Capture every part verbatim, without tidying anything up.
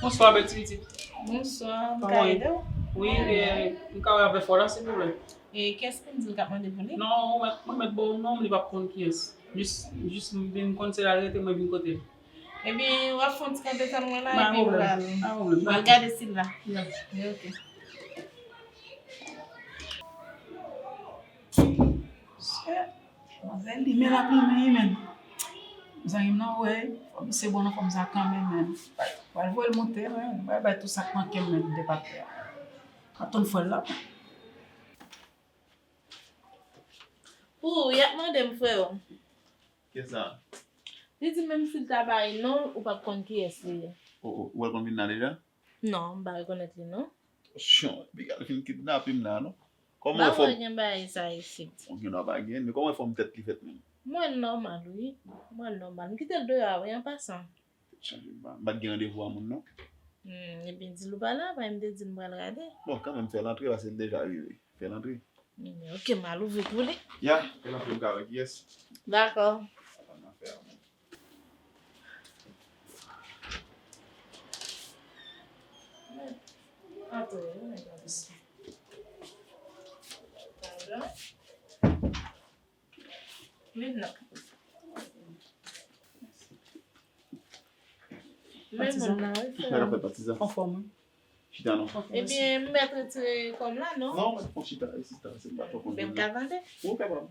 Bonswa, bèl ti pitit. Bonswa, m ka ede w? Wi, e, m ka wè avè fò la, silvouplè. E kiyès ki di l k ap mande pou li? Non, mwen, mwen mèt ba w non, li p ap konn kiyès. Jis, jis m vin konn se la l rete, mwen vin kote l. Ebyen, w ap fè yon ti kanpe tann mwen la, epi m pral, m pral gade si l la. Ok. Manzè limen l ap limen wi, menn. Zanmi m nan, wi, fò misye bon nan fòm sa kanmenm, menn. Pral voye l monte, menn. Bay, bay tout sa k manke m, menn, de patnè a. Atann fè l la. Pou, y ap mande m, freo. Kiyès sa? Li di menm si l ta bay non, ou p ap konn kiyès li ye. O, o, ou wè l konn vin la deja? Non, m pa rekonèt li non. Chon, piga l fin kidnape m la non. Kòman w fè? M pa wè gen bagay sa isit. Ou gen dwa pa gen, men kòman w fè m tèt li fèt menm? Mwen nòmal wi. Mwen nòmal. M kite l deyò a wi, an pasan. Tèt chaje, m pa, m pa t gen randevou a moun non. Hmm, ebyen di l ou pa la, pa m te di l m pral gade. Bon, kanmenm fè l antre, paske l deja rive. Fè l antre. Hmm, ok, m al ouvri pou li. Ya, fè l antre, m ka wè kiyès. Dakò. Sa pa nan afè a, mwen. Antre, wi, nèg la. Padon. Men non. Men non. Patizan, sa k ap fèt, patizan? Anfòm, wi. Chita non. Ebyen, m mèt retire kò m la, non? Non, mèt fon chita, e sista, se m pa twò konn moun nan. Men m ka tande? Ou kapab.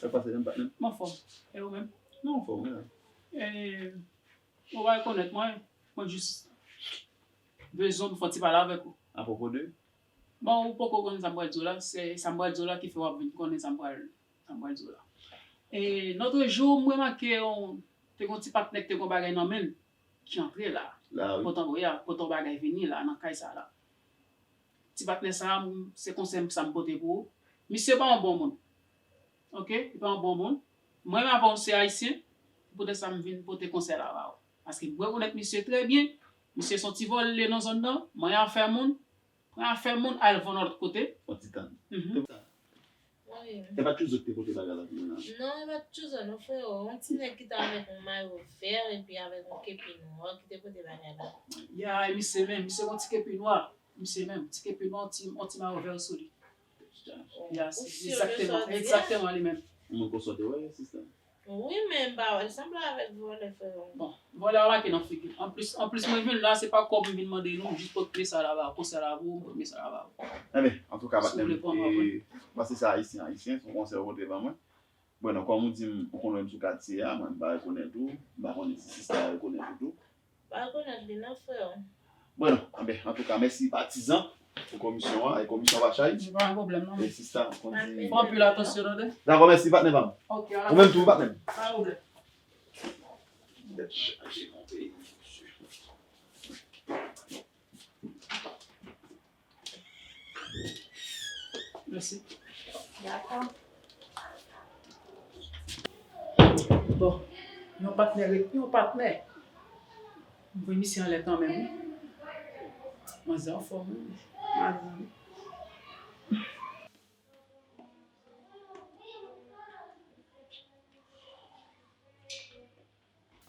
Sa k pase menm patnè m? M anfòm. E ou menm? Non, anfòm, wi. E, ou pa rekonèt mwen, mwen jis bezwen m fè yon ti pale avèk ou. Apwopo de? Bon, ou poko konn sa m pral di w la, se sa m pral di w la ki fè w ap vin konnen sa m pral, sa m pral di w la. E, lòt jou, m remake yon, te gen yon ti patnè ki te gen yon bagay nan men l, ki antre la. La, wi. Pote yon, ya, pote yon bagay vini la, nan kay sa la. Ti patnè sa, m, se konsèy sa m pote pou ou. Misye pa yon bon moun. Ok? Li pa yon bon moun. Mwen menm avè w se ayisyen, se poutèt sa m vin pote konsèy la ba ou. Paske m rekonèt misye trè byen. Misye se yon ti vòlè nan zòn nan, manyen afè moun, pran afè moun, al vann lòt kote. Fò ti tann. Mhm. Wi. E pa Chouzo ki te pote bagay la pou mwen la? Non, e pa Chouzo non, freo. Yon ti nèg ki te avèk yon mayo vè epi avèk yon kepi nwa ki te pote bagay la. Ya, e misye menm, misye gon ti kepi nwa. Misye menm, ti kepi nwa, ti, yon ti mayo vè sou li. Ya, se egzakteman, egzakteman li menm. Ou menm konsa w te wè, sista? Wi, men m pa wè l sanble avèk vòlè, freo. Bon, vòlè a make nan figi l. Anplis, anplis mwen vin la, se pa kòb m vin mande non, m jis pote mesaj la ba ou, konsèy la pou ou, m pote mesaj la ba ou. Enben, antouka, patnè m, e, paske se ayisyen, ayisyen, se yon konsèy ou pote ban mwen. Bon, non, kòm ou di m, ou konn wè m sou katye a, mwen m pa rekonèt ou, m pa konnen si sista a rekonèt ou tou. Pa rekonèt li non, freo. Bon, non, enben, antouka, mèsi patizan pou komisyon an, e komisyon pa chay. Se pa yon pwoblèm non. E sista, konn di. Fè anpil atansyon tande. Dakò, mèsi patnè pa m. Ok, ou menm tou, patnè m. Pa yon pwoblèm. Tèt chaje, mon peyi, mesye. Mèsi. Dakò. Bon, yon patnè ret yon patnè. M voye misye anlè kanmenm, wi. Manzè anfòm, wi. Madanm.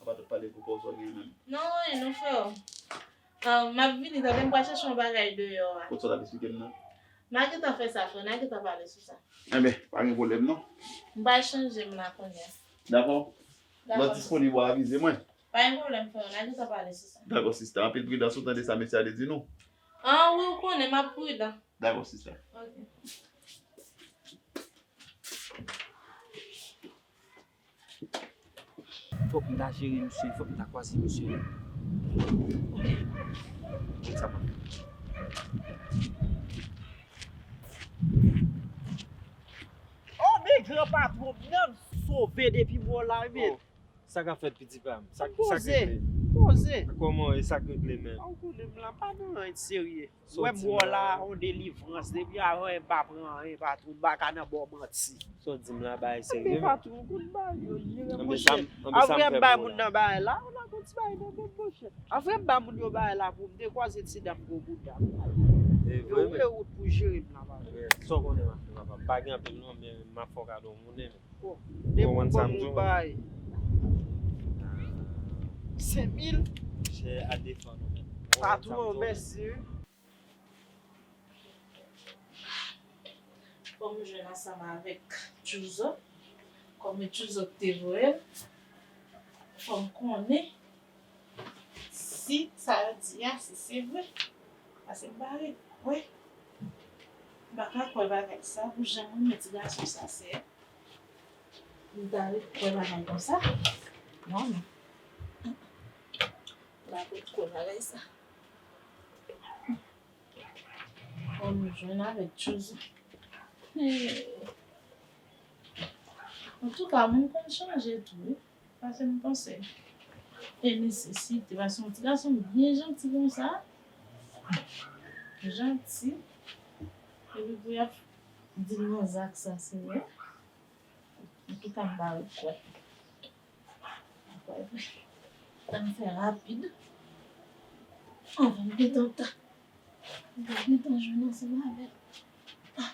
Apa tout pale pou kò w, sa w gen menm? Non, anyen non, freo. Ah, m ap vini, tande, m pral chèche yon bagay deyò a. Kot sa w t ap eksplike m nan? N a gentan fè sa, freo, n a gentan pale sou sa. Enben, pa gen pwoblèm non. M pral chanje m la kounye a. Dakò. Lè w disponib, w a avize mwen. Pa gen pwoblèm, freo, n a gentan pale sou sa. Dakò, sista. Anpil pridans, ou tande sa mesye a te di nou? Ah, wi, ou konnen, m ap pridan. Dakò, sista. Ok. Fòk m ta jere misye, fòk m ta kwaze misye. Ok. Bon, sa va. Oh, men gran patwon m nan sove depi m wè w la, men. Oh, sa k ap fèt, pitit pa m? Sa, sa k regle? Poze. Kòman e sa k regle menm? Ou konnen m la, pa nan anyen serye. Wè m wè w la, yon delivrans. Depi avan, m pa pran anyen, patwon, m pa ka nan ba w manti. Sa w di m la, bagay serye. Patwon, kout bagay yo ye, monchè. Apre m bay moun nan bagay la, ou la gon ti bagay nan men m, monchè. Apre m bay moun yo bagay la pou m te kwaze ti dam gwo bouda. Yo ouvri wout pou jere m la, patwon. Sa w konnen m ap fè, papa? M pa gen anpil non, men m ap fè w kado yon monnen, men. Bon, depi w ban m yon bay senk mil, Monchè, al defann ou menm. Patwon, mèsi wi. Fò m jwenn ansanm avèk Tchouzo. Kòm e Tchouzo ki te voye l, fò m konnen si sa yo di a, si se vre. Paske m pa ret kwè. M pa ka kwè bagay sa, pou jan m renmen ti gason sa, sè. M ta ret kwè bagay konsa. Non, non. M pa ret kwè bagay sa. Fò m jwenn avèk Tchouzo. Antouka, moun konn chanje tou, wi. Pase m panse. E nesesite, paske yon ti gason byen janti konsa. Janti. Epi pou y ap di l nan zak sa, Senyè. Antouka, m pa ret kwè. Ann fè rapid. Anvan m gentan ta. M gentan jwenn ansanm avè l. Ah,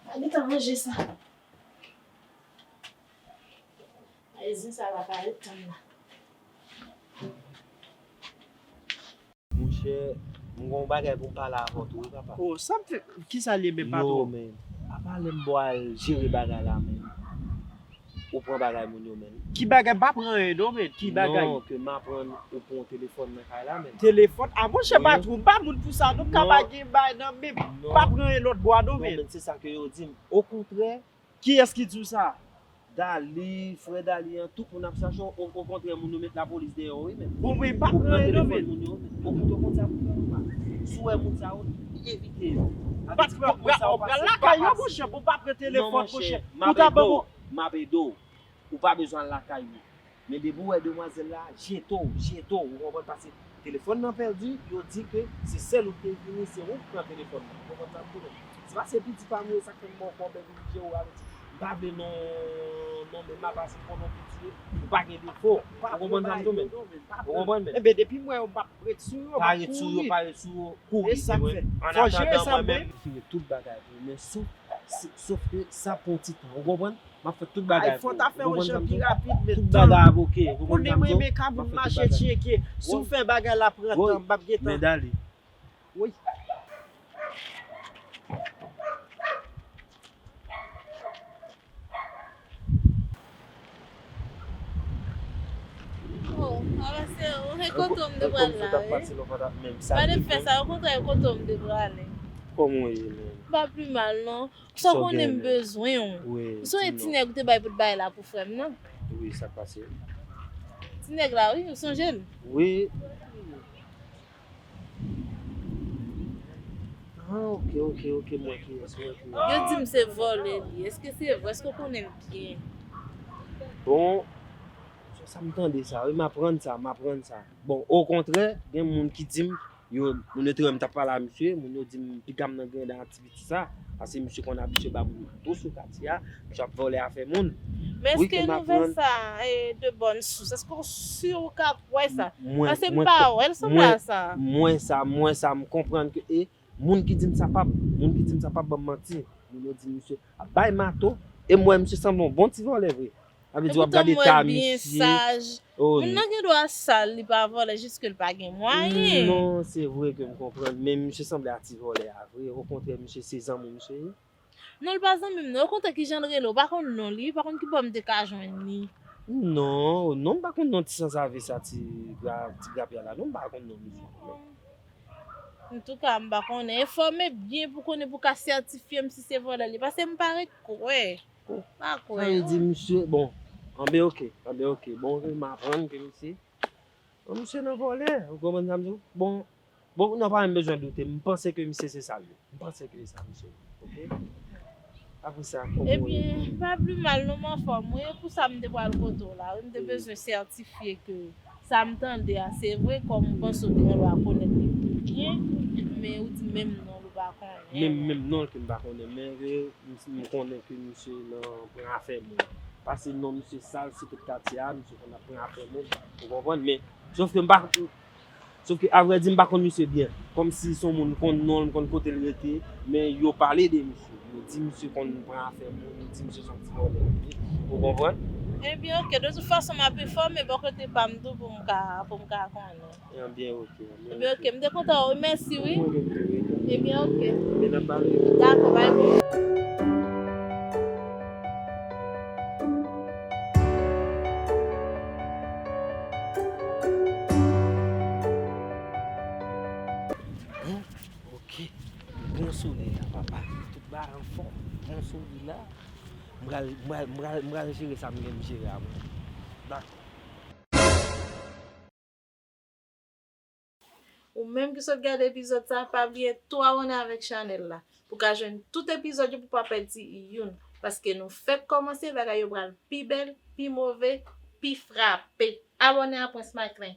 pa gentan ranje sa. Ay, zen sa pa ka ret tann la. Monchè, m gen yon bagay pou m pale avè w tou, wi, papa. Oh, sa m fè, kisa l ye, men patwon? Yo, men, apa lè m ba w al jere bagay la, men, ou pran bagay moun yo, men. Ki bagay? M pa pran anyen, non, men. Ki bagay? Non, ke m aprann ou pran yon telefòn nan kay la, men. Telefòn? A, monchè, patwon, m pa moun pou sa, non, m ka pa gen bay nan men m. M pa pran anyen lòt bò a, non, men. Non, men, se sa ke yo di m. Okontrè, kiyès ki di w sa? Dali, frè Dali an, tout moun ap chache w. O, okontrè, moun yo met lapolis dèyè w, wi, men. Bon, men, m pa pran anyen, non, men. Ou pran telefòn moun yo, men. Ou kite w konn sa pou fè, papa. Si w wè moun sa yo, evite yo. Sa vle di, moun sa yo pase pa pase. Lakay yo, monchè, pou pa pran telefòn, monchè. Ou ta ban m. M ap ede w. Ou pa bezwen al lakay yo. Men depi w wè demwazèl la, jete w, jete w, ou konprann, paske telefòn nan pèdi, yo di ke se sèl ou ki te vini, se ou ki pran telefòn nan. Ou konprann sa m di w? Se pa se pitit pa m yo, sa k fè m ba w kòb epi m jere w avè ti. M pa vle non, non, men m pa pase konnen pitit yo, ou pa gen defo. Ou konprann sa m di w, men? Ou konprann, men? Enben, depi m wè yo, m p ap ret sou yo, m ap kouri. Pa ret sou yo, pa ret sou yo, kouri. E sa k fè. Fò jere sa, men. M fini tout bagay pou ou, men sof, sof ke sa pran ti tan, ou konprann? M ap fè tout bagay pou ou. Ay, fò w ta fè yon jan pi rapid, men tout bagay ap oke. Ou konprann sa m di w? Konnen m renmen kabrit mache tyenke. Si w fè bagay la pran tan, m p ap gen tan. Men Dali. Wi. Oh, papa, se ou, e kote w m te pral la, wi. Pa de fè sa, okontrè, e kote w m te prale. Kòman w ye, men? M pa pi mal, non. Sa w konnen m bezwen w. Wi, ou sonje ti nèg ou te bay pou t bay la pou frè m nan? Wi, sa k pase? Ti nèg la, wi, ou sonje l? Wi. Ah, ok, ok, ok, m wè kiyès, m wè kiyès. Yo di m se vòlè li ye. Èske se vre? Èske w konnen l byen? Bon, sa m tande sa, wi, m aprann sa, m aprann sa. Bon, okontrè, gen moun ki di m, yo, moun yo te wè m t ap pale a misye, moun yo di m piga m nan gen nan aktivite sa, paske misye konn abitye ba moun mato sou katye a, misye ap vòlè afè moun. Men èske nouvèl sa, e, de bòn sous? Èske w si w ka kwè sa? Paske m pa wè l sanble a sa. M wè sa, m wè sa, m konprann ke, e, moun ki di m sa p ap, moun ki di m sa p ap ban m manti. Moun yo di misye ap bay mato, e m wè misye sanble yon bon ti vòlè vre. Sa vle di w ap gade eta misye. Moun nan gen dwa sal, li pa vòlè, jis ke l pa gen mwayen. Non, se vre ke m konprann, men misye sanble a ti vòlè a vre. Okontrè, misye se zanmi misye ye. Non, l pa zanmi m, non. Okontrè, kijan l rele? Ou pa konn non li, ou pa konn ki bò m te ka jwenn li. Non, non, m pa konn non ti sanzave sa, ti gra, ti grapya la, non, m pa konn non misye, non. Antouka, m pa konnen. Enfòme byen pou konnen, pou ka sètifye m si se vòlè li. Paske m pa ret kwè. Pa kwè, non. Sa vle di misye, bon, anben ok, anben ok. Bon, m aprann ke misye, bon, misye nan vòlè, ou konprann sa m di w? Bon, bon, non, pa menm bezwen doute, m panse ke misye se sa l ye. M panse ke se sa misye ye, ok? Apre sa, kòman w ye? Ebyen, pa pi mal non, m anfòm, wi, e pou sa m te pral kote w la, wi, m te bezwen sètifye ke sa m tande a, se vre, kòm m panse w te gen dwa konèt li pi byen, men ou di menm non l ou pa konnen. Menm, menm non l ke m pa konnen, men ke m, m konnen ke misye nan pran afè moun. Paske non misye sal, se tout katye a, misye konn ap pran afè moun, ou konprann? Men, sof ke m pa, sof ke, avrèdi, m pa konn misye byen. Kòmsi se yon moun m konn non l, m konn kote l rete, men yo pale de misye. Yo di misye konn pran afè moun, yo di misye se yon ti vòlè li ye, ou konprann? Ebyen, oke, de tout fason, m ap enfòme bò kote pa m tou pou m ka, pou m ka konnen. Ebyen, oke. Ebyen, Ebyen, oke, m te kontan wè w, mèsi, wi. Mwen menm tou, wi. Ebyen, oke. Ebyen, n ap pale. Dakò, bay pou. Bon, oke. Bon solèy la, papa. Tout bagay anfòm. Bon solèy la. M pral, m pral, m pral, m pral jere sa m gen m jere a mwen. Dakò. Ou menm ki sot gade epizòd sa, pa bliye tou abòne avèk chanèl la pou ka jwenn tout epizòd yo pou pa pèdi youn. Paske nou fèk kòmanse, bagay yo pral pi bèl, pi move, pi frape. Abòne a Prince Macklin.